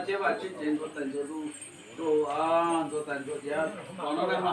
Txog vaj txog tsev, txiv tsev, ntxuav tais ntxuav tus, ntxuav tais ntxuav tiav qhov no na.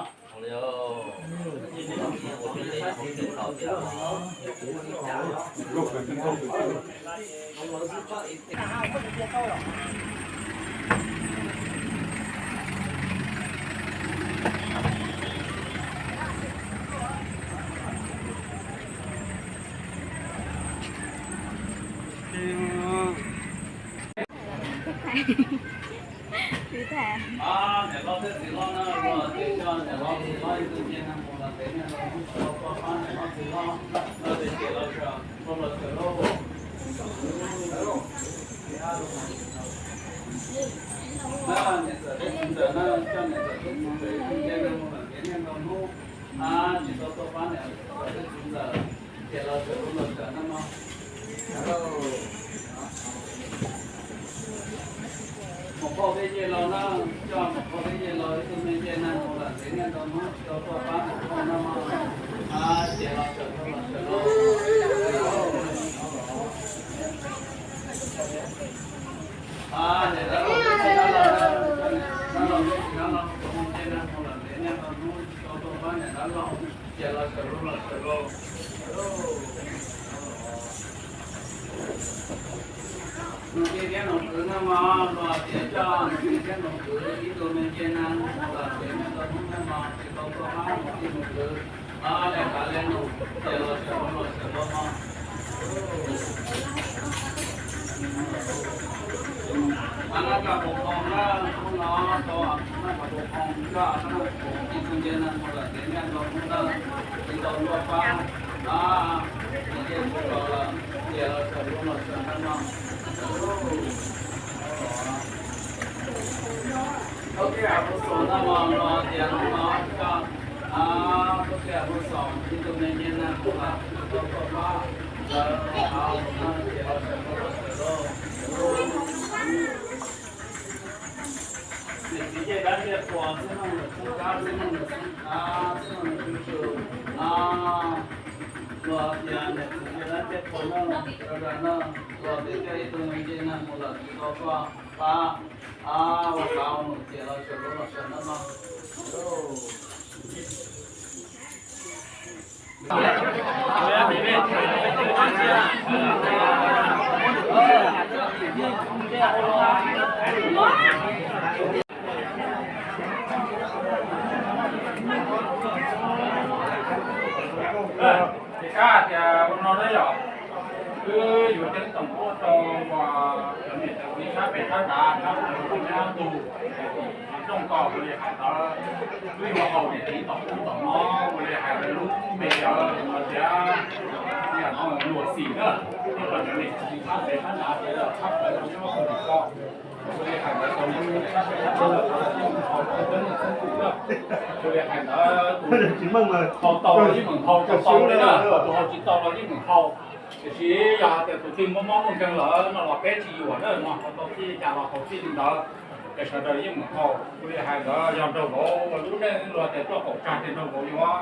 Muam phauj thiab yawg laus na, coj muam phauj thiab yawg laus ib tug me nce neeg mus lawm ntev niaj ntau hnub tsis tau tuaj pab muam phauj no mog. Ces los sawv los sawv los. Niam dab laug thiab txiv dab laug, dab laug thiab txiv dab laug tus me nce neeg mus lawm ntev niaj ntau hnub tsis tau tuaj pab niam dab laug, ces los sawv los sawv los. Nus txiv thiab nus kwv no mas luag tias coj nus txiv thiab nus kwv ib tug me nce neeg mus lawm ntev niaj ntau hnub no mas tsis tau tuaj pab nus txiv nus kwv. Ab, le kav le nus, ces los sawv los sawv los mog. Ab, noj kab pov poos na, hnub no tau noj kab pov poos coj ib tug nce neeg mus lawm ntev niaj ntau hnub na, tsis tau tuaj pab. Ab, nws yeej tsis los lawm, ces los sawv los sawv no mog. Thaub Kij Hais Pub Xos no los tias hnub no coj Thaub Kij Hais Pub Xos ib tug me nce neeg mus lawm tsis tau tuaj pab, lawv av no ces los sawv los sawv los. Niam txiv ncej dab ncej qhua, xib neej nws xeeb kab, xib neej nws xeeb kab, xib neej nws xeeb tsw, ab, luag tias niam txiv ncej dab ncej qhua no, sawv daws no, luag tias coj ib tug me nce neeg mus lawm tsis tau tuaj pab, ab, ua kav ua num ces los sawv los sawv no mog. Ces kab tias ua no na yom, wb yuav ceeb toom tuaj rau cov niam cov txiv sab pem sab nrad, sab pem sab nrad tug, rooj tog ua li hais ntawd, wb yuav haus niam txiv tom ub tom no, ua li hais ntawd lub npe cawv tias, tias no luam xim na, tuaj rau cov niam cov txiv sab pem sab nrad, sab pem sab nrad tug ko. Ua li hais ntawd, ua li hais ntawd, tus haus tau los yeej meem haus, tus haus tsis tau los yeej meem haus. Tiam sis yog hais tias tus twg mob mob muaj nkeeg lawm no los peb tsis yuam na, no haus tau txij li cas los haus txij li ntawd. Es sawv daws yeej meem haus. Ua li hais ntawd, yog nraug vauv lub neej luag tias tuaj qaum tsag ces nraug vauv yuav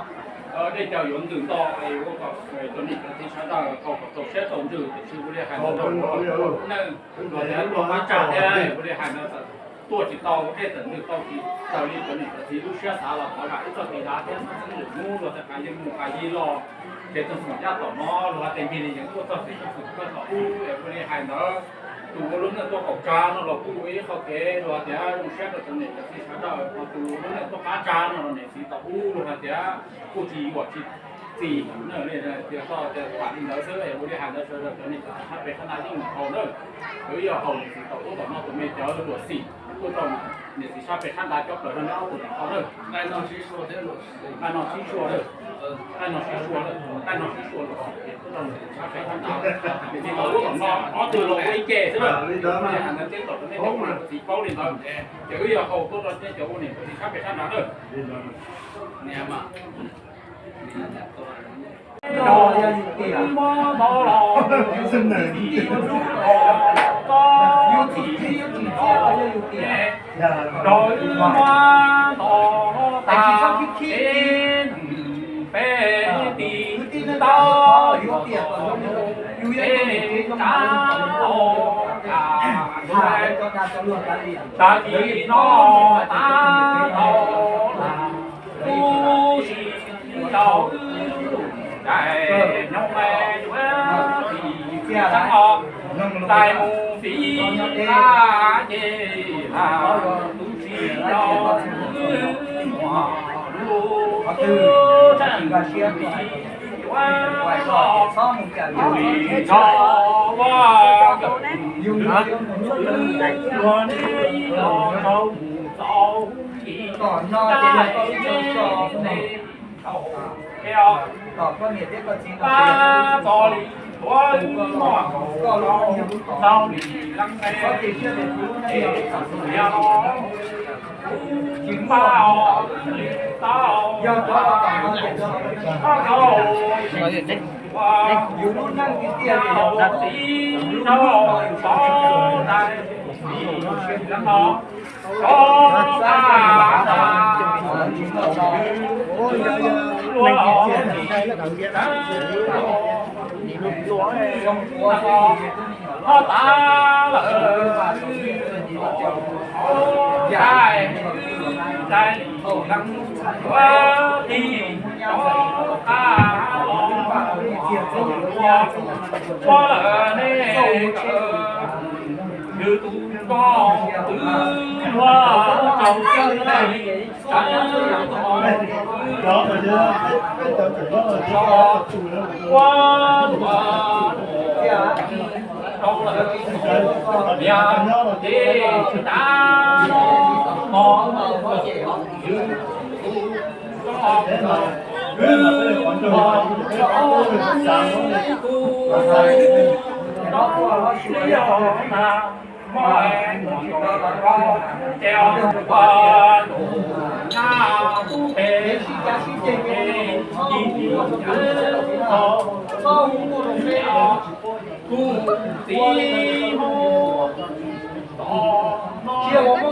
dej cawv yuav ntws nto, es ua kom cov niam cov txiv sawv daws haus kom txaus siab txaus ntsws. Tiam sis ua li hais ntawd, nraug vauv lub neej luag tias tuaj qab tsag thiab, ua li hais ntawd txawm tuaj tsis tau, dej txawm ntws tau tsis raws li cov niam cov txiv lub siab xav los thov zam ib txoj kev dav thiab txhob txeeb lwm hnub, luag tias qas yig mus qas yig los, ces txog thaum ncaj tom no luag tias npig li yeev tuaj txog txij txog thaum kawg thaum ub. Es ua li hais ntawd, tus ua lub neej tuaj qaum tsag no los kuj ua ib qho kev luag tias zoo siab rau cov niam cov txiv sawv daws, ho tus ua lub neej tuaj qab tsag no los niam txiv thaum ub luag hais tias kuj tsis yuam tsis txim na, li tias koj tias tham li ntawd xwb. Es ua li hais ntawd sawv daws cov niam cov txiv sab pem sab nrad yeej meem haus na, wb yog haus niam txiv thaum ub tom no tus me cawv luam xim tuaj rau Niam txiv sab pem sab nrad cov plaws rau neb ob tug niam txiv lawm. Nqaij no sib sua lawm, nqaij no sib sua lawm, nqaij no sib sua lawm. Niam txiv tau lub tom no ob tug los ua ib ce xwb lawm. Niam txiv paub li ntawd, ces wb yog haus tuaj rau nej cov ua niam txiv sab pem sab nrad lawm. Tag kis no tab tom lam tu si rau wb lub ncaim nyob yuav txiv txheeb os, tais mus txiv qab ces lam tu si rau wb muam lub tub tseem txiv yuav los txog ua luag nej los rau mus txaus ib tag nej tau os. Pab txo li tuav wb muam nkaus rau ntau li leej ne, es yog los kuv npaj os wb li tau, yog rov los tau, ua txiv rau sov dais txiv leej no. Ho tas lawm, tais tais ua tig rov qab los ua, ua lawm nej, yus tus koj twb luag rau koj li. Ua luaj rau lawm niam ces tas no mog, yus tus koj twb luag rau kuv, no yog na. Muab muam nkaus rau ces ua ntu nyab tub pem ces ib yam tau kuv txiv mus tom no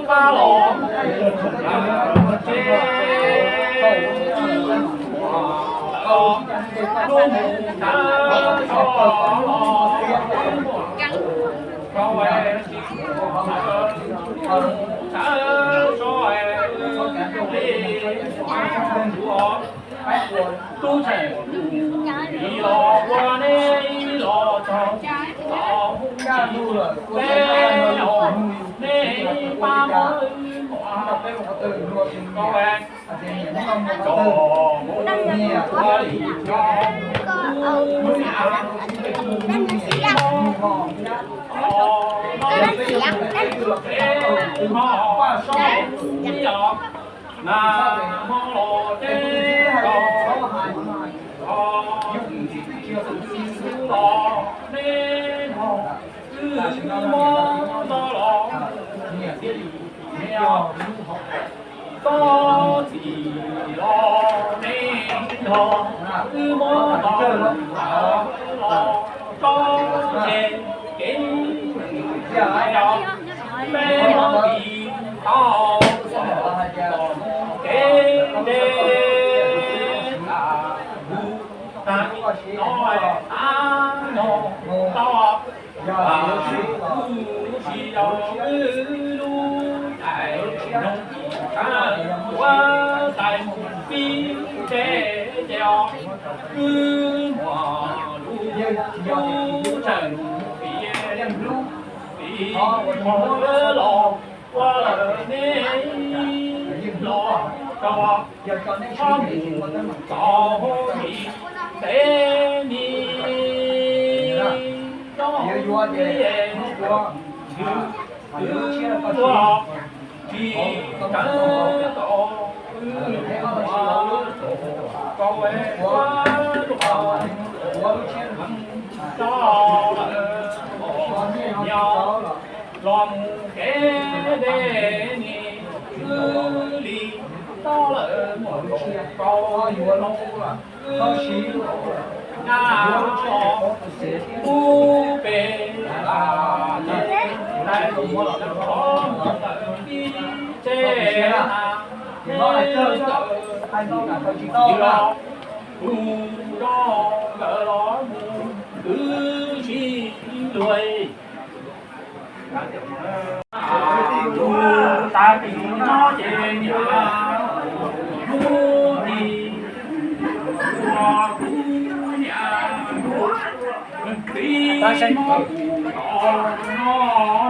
qab los ces lub mus tav so los rau tub tseem txiv los ua nej los txog tau peb os, nej pab muab wb muam rau txog mus ua li cov wb niam txiv os, no peb mog soj ib os. Nag hmo los teb rau os, tus txiv los nej mog, wb muab tau los niam thiab li niam, txoj txiv los nej nrog, wb muab tau los txoj kev kev os, peb muab tis tau txoj kev ntev tas mus tag kis no, tag no tau. Kuv tsis yog wb lub tais noog, tais mus pib ntshe ces os, wb muam lub tub tseem piav, piav los ua lawm nej los rau txhob mus txaus li ntev ni, txoj mus li es wb ua Los mus kev deb ni, wb li tau lawm mus rau yuav lub, wb nyab los ub pem las ces lais mus lawm pib tsev na, ces nkawd los tus zoo nkawd los mus wb sib luag. Tus tas tim no ces niam hnub tim uas kuv niam hnub tim no kuv tom no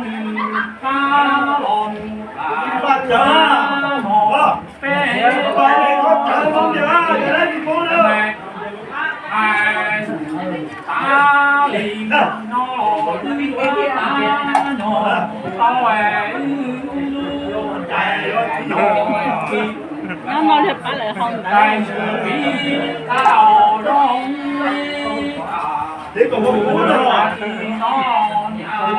nws qab los nws qab no peb hais tas li no los twb yuav tas no tau wb lub cai no. Nyob no nws pab lawv hau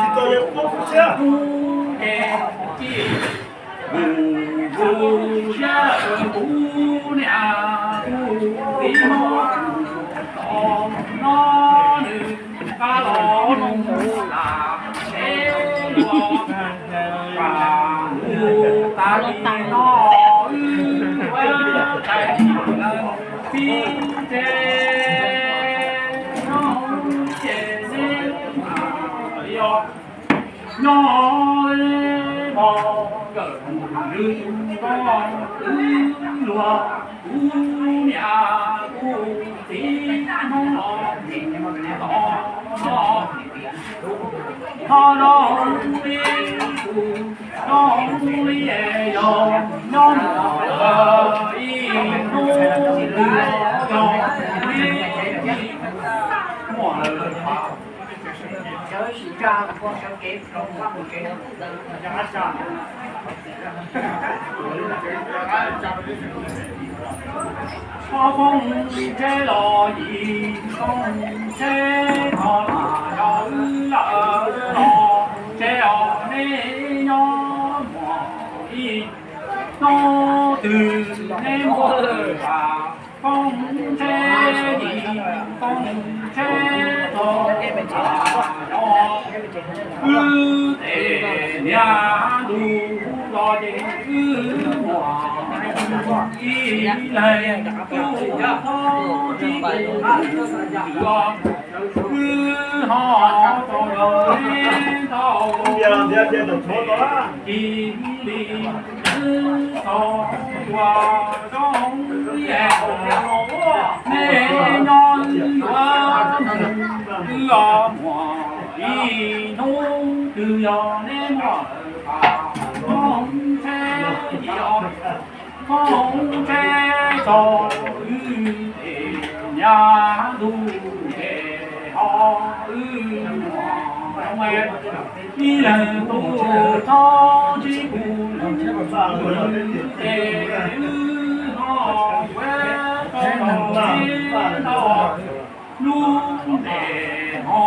ntawd. Kuv niam kuv txiv no, no nws qab los nws lam teb luag, tus tas li no wb ua tais pib tsev no ces neb mam li os. Nyob mog nkawm nws tus koj wb luag, kuv niam kuv txiv hnub no tos no, ho zoo li kuv zoo li yog nyob mus ib hnub twg yog li muaj lawm. Ob koog tsheb los yim koog tsheb no mas yog wb lawm los tsev os, neb nyob muaj ib hnub twg neb muaj lawm. Koog tsheb yim koog tsheb tog, wb tes niag ntu los ces wb muaj ib leeg tub txhob txib kuv los, wb ho tau los neb tau cia li txog ua zoo li neb nyob wb yuav mus, wb los muaj ib hnub twg yog neb muaj lawm, koog tsheb yim os, koog tsheb tog, wb tes niag ntu ces ho wb mus ib leeg tub txhob txib kuv los, ces wb ho yuav tau los neb tau lub ntes ho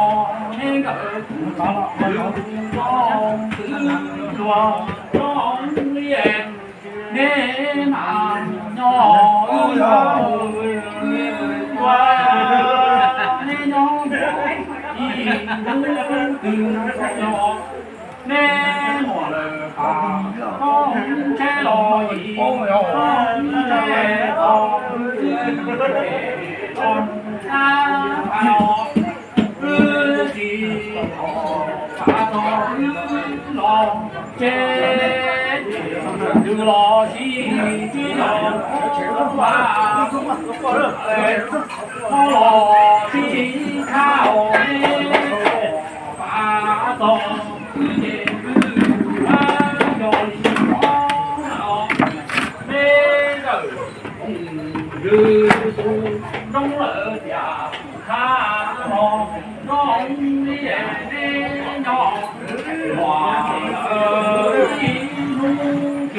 neb nkawd kuv tus zoo twb luag zoo li neb mas nyob wb yuav neb nyob ib hnub twg los neb muaj lawm, koog tsheb los yim koog tsheb tog, wb los sab pas los, wb tsis tau pas tog, wb los tsev ces twg los sib tsis los, ua los sib tshab os, neb pas tog wb ces wb yog li no, neb nkawd tus zoo lawm tiag, thaum no zoo li neb nyob muaj ib hnub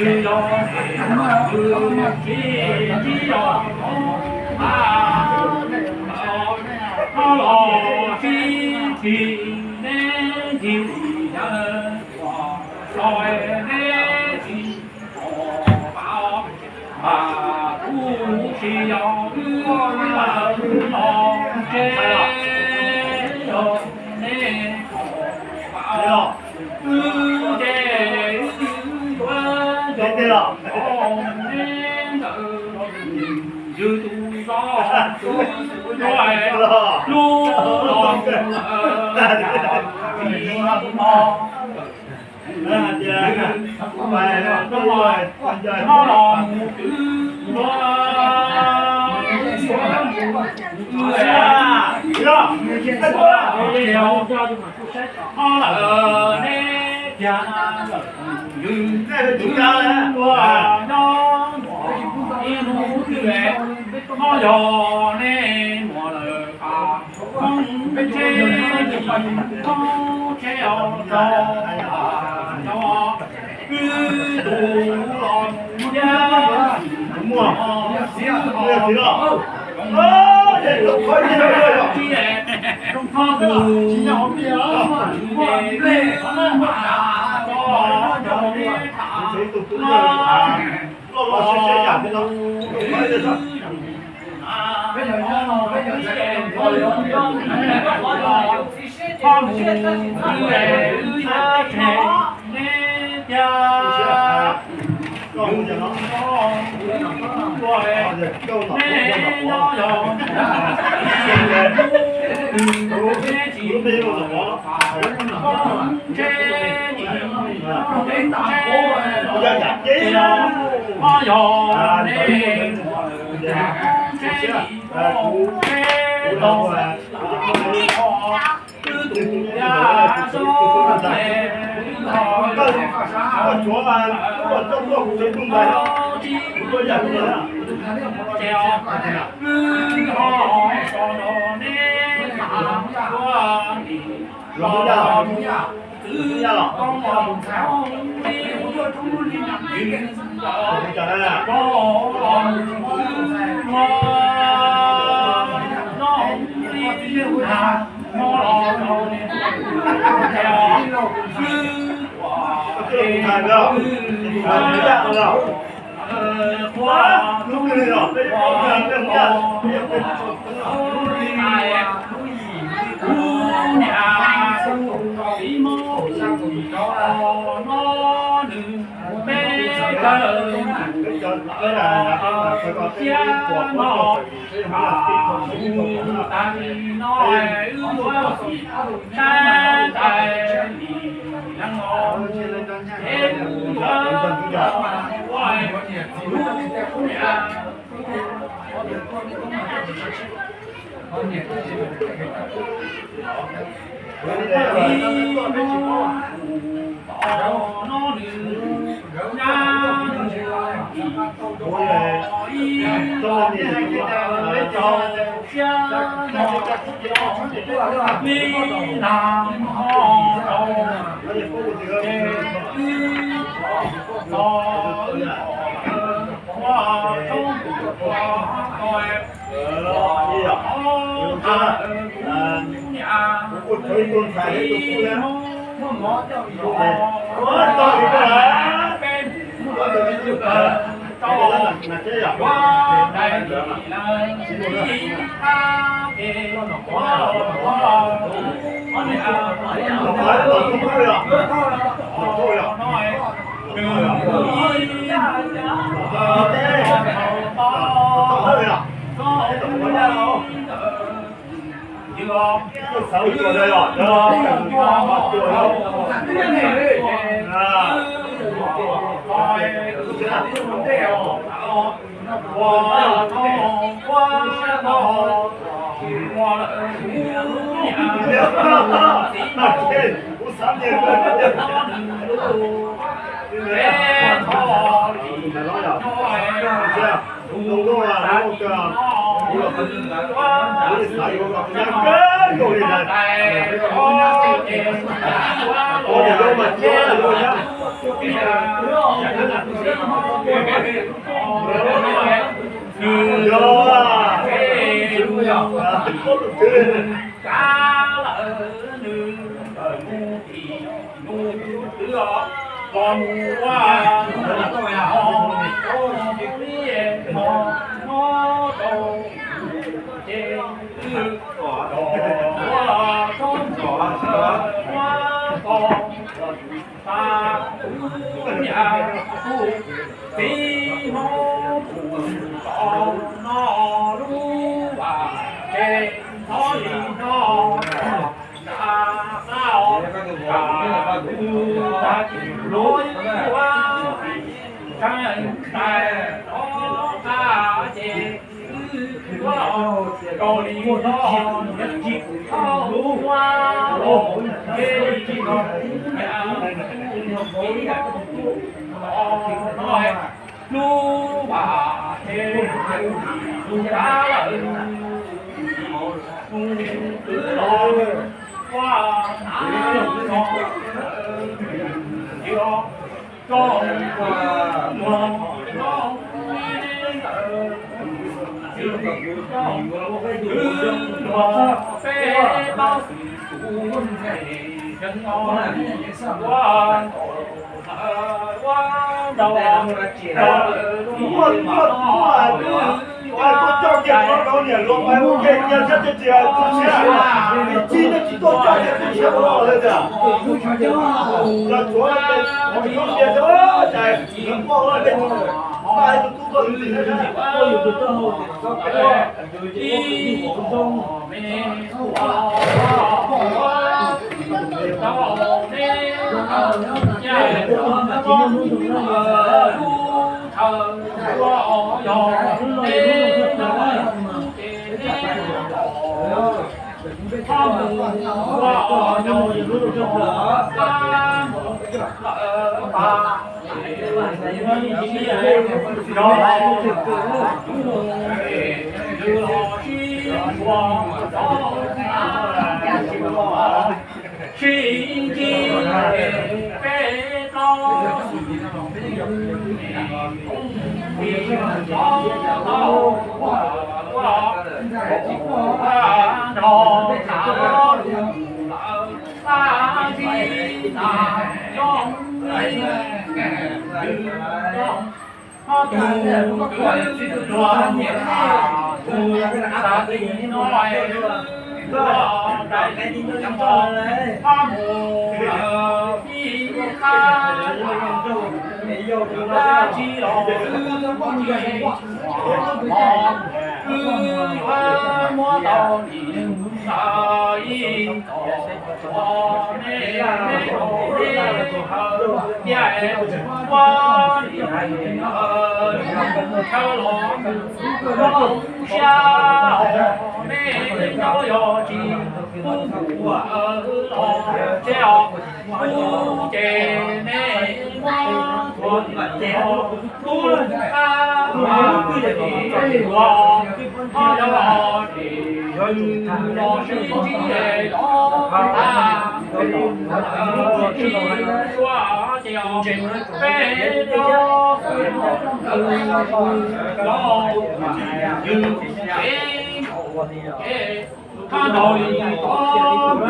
Hab nrog li tod lawm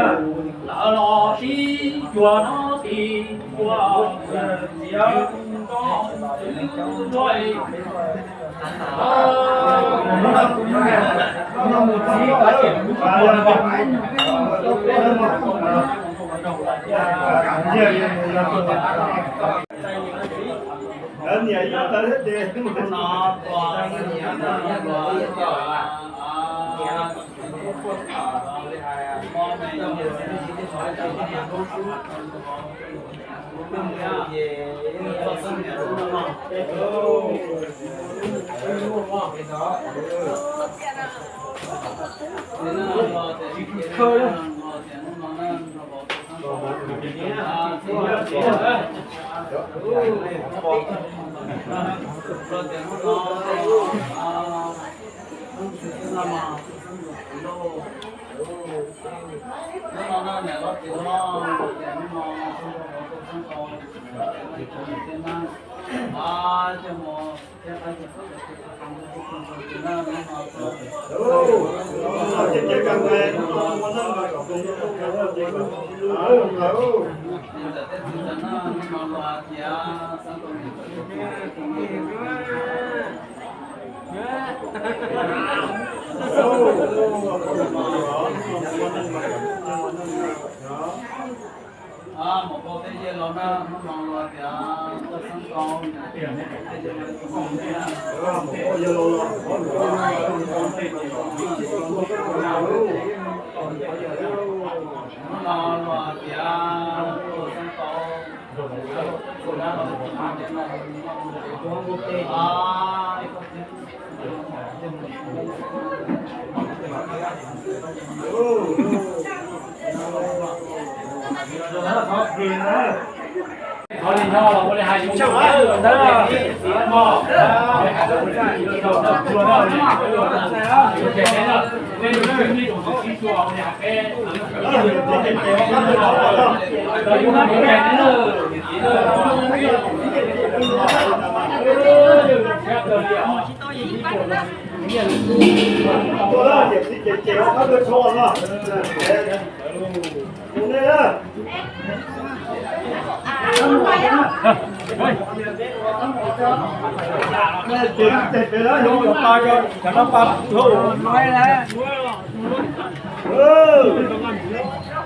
los sib cuag no ti ua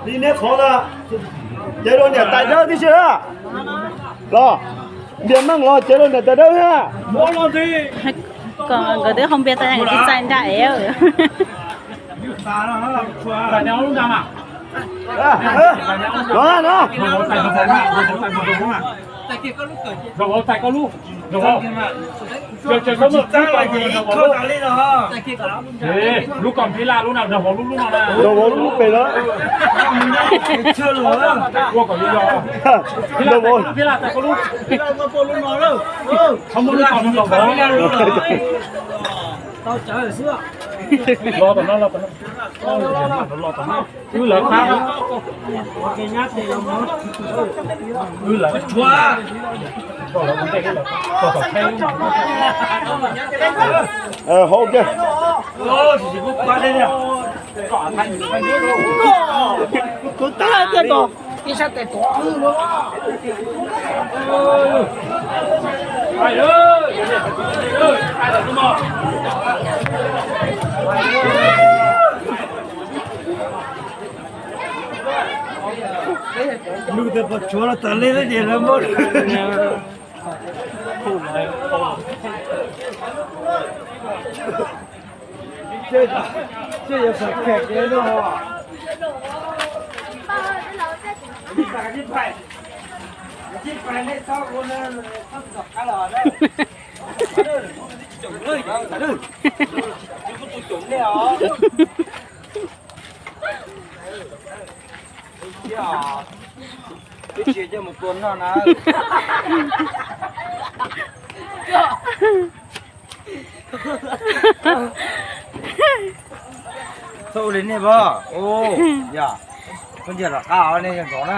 Li nej qhov na, cev rau niam tais dawb tib si na. Los, npias meej los cev rau niam tais dawb thiab. Kom nkawd twb hau npias tas nkawd tsis txais nra ev. Los na, no. Lub kom phij laj lub no, nrog vauv lub lub no na. Nrog vauv lub lub pem na. Ua kom yog, phij laj, phij laj tas koj lub. Qhov muaj lub kom nrog vauv. Los tom no, los tom no. Los tom no. Wb lawv qab. Wb lawv. Hauv kiag. Kuv tab tiag tos. Lub tes pom tshuav los tas li ces lawv muab. Ces yuav xam kheem ces no. Twb tsis coj mus tua noj na. Txhob ua li nej pom. Yog, koj ntiag tom qab os, nej yog nrov na.